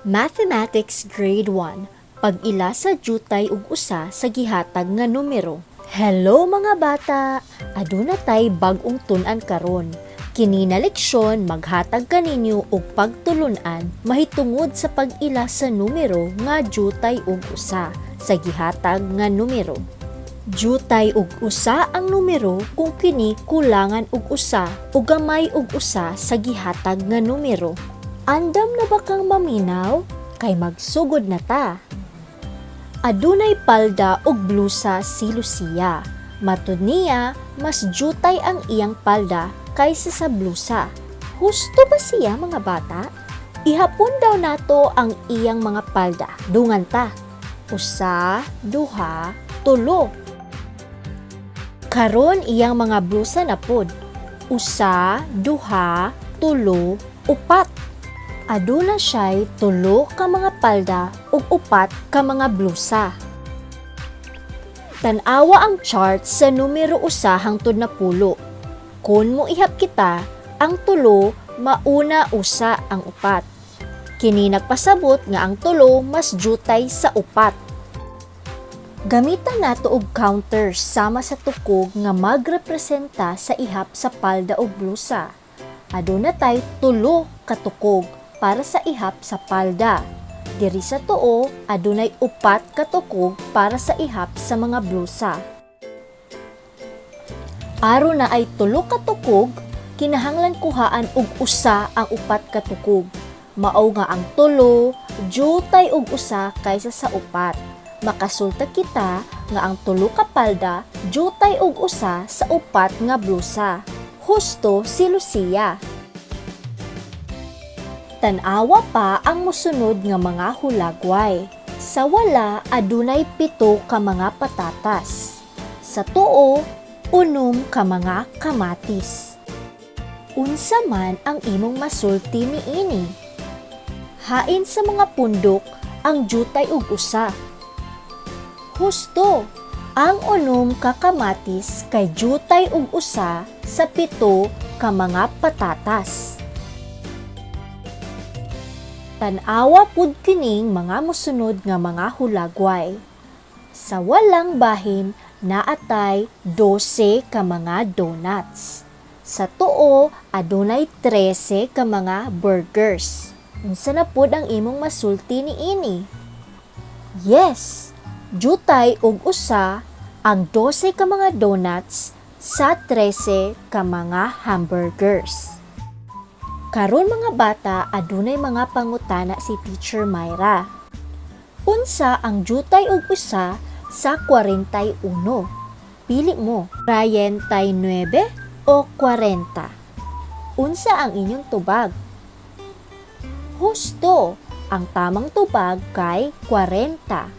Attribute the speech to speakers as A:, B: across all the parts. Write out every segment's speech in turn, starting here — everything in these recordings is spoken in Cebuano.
A: Mathematics Grade 1. Pag-ila sa jutay ug usa sa gihatag nga numero. Hello, mga bata! Aduna tay bag-ong tun-an karon. Kini na leksyon maghatag kaninyo og pagtulun-an mahitungod sa pag-ila sa numero nga jutay ug usa sa gihatag nga numero. Jutay ug usa ang numero kung kini kulangan og usa o gamay og usa sa gihatag nga numero. Andam na ba kang maminaw? Kay magsugod na ta. Adunay palda ug blusa si Lucia. Matud niya, mas jutay ang iyang palda kaysa sa blusa. Husto ba siya, mga bata? Ihapon daw nato ang iyang mga palda. Dungan ta. Usa, duha, tulo. Karon, iyang mga blusa na pod. Usa, duha, tulo, upat. Aduna siya'y tulo ka mga palda ug upat ka mga blusa. Tan-awa ang chart sa numero 1 hangtod 10. Kung moihap kita, ang 3 mauna usa ang 4. Kini nagpasabot nga ang 3 mas jutay sa 4. Gamitan nato og counter sama sa tukog nga magrepresenta sa ihap sa palda og blusa. Aduna tay 3 ka tukog para sa ihap sa palda. Diri sa tuo, adunay 4 ka tukog para sa ihap sa mga blusa. Aron naay 3 ka tukog, kinahanglan kuhaan og 1 ang 4 ka tukog. Mao nga ang 3 jutay og 1 kaysa sa 4. Makasulta kita nga ang 3 ka palda jutay og 1 sa 4 nga blusa. Husto si Lucia. Tan-awa pa ang mosunod nga mga hulagway. Sa wala, adunay 7 ka mga patatas. Sa tuo, 6 ka mga kamatis. Unsa man ang imong masulti niini? Hain sa mga pundok ang jutay og 1? Husto, ang 6 ka kamatis kay jutay og 1 sa 7 ka mga patatas. Tan-awa pud kining mga mosunod nga mga hulagway. Sa walang bahin, naatay 12 ka mga donuts. Sa tuo, adunay 13 ka mga burgers. Unsa na pud ang imong masulti niini? Yes, jutay og 1 ang 12 ka mga donuts sa 13 ka mga hamburgers. Karon, mga bata, adunay mga pangutana si Teacher Myra. Unsa ang jutay og 1 sa 41? Pili mo, 49 o 40? Unsa ang inyong tubag? Husto, ang tamang tubag kay 40.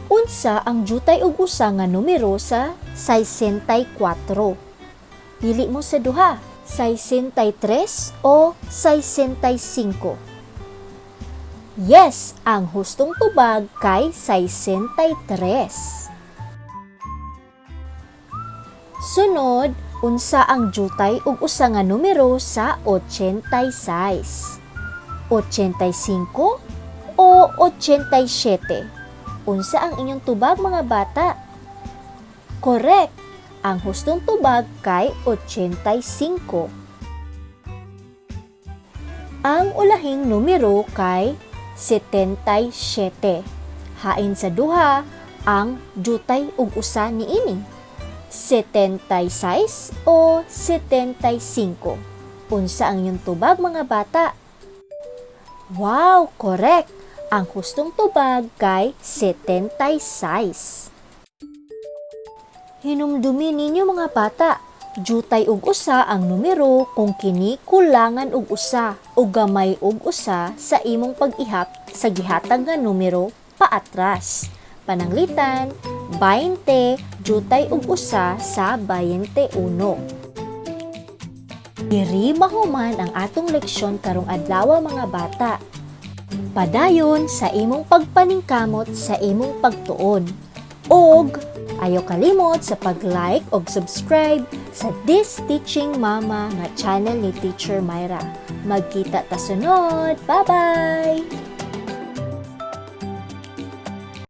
A: Unsa ang jutay og 1 nga numero sa 64? Pili mo sa duha, 63 o 65? Yes, ang hustong tubag kay 63. Sunod, unsa ang jutay og 1 nga numero sa 86? 85 o 87? Unsa ang inyong tubag, mga bata? Correct! Ang hustong tubag kay 85. Ang ulahing numero kay 77. Hain sa duha ang jutay og 1 niini? 76 o 75? Unsa ang inyong tubag, mga bata? Wow, correct! Ang hustong tubag kay 76. Hinumdumi ninyo, mga bata, jutay og 1 ang numero kung kini kulangan og 1 o gamay og 1 sa imong pag-ihap sa gihatag nga numero paatras. Pananglitan, 20 jutay og 1 sa 21. Diri mahuman ang atong leksyon karong adlaw, mga bata. Padayon sa imong pagpaningkamot sa imong pagtuon. Og Ayaw kalimot sa pag-like o subscribe sa This Teaching Mama nga channel ni Teacher Myra. Magkita ta sunod. Bye-bye!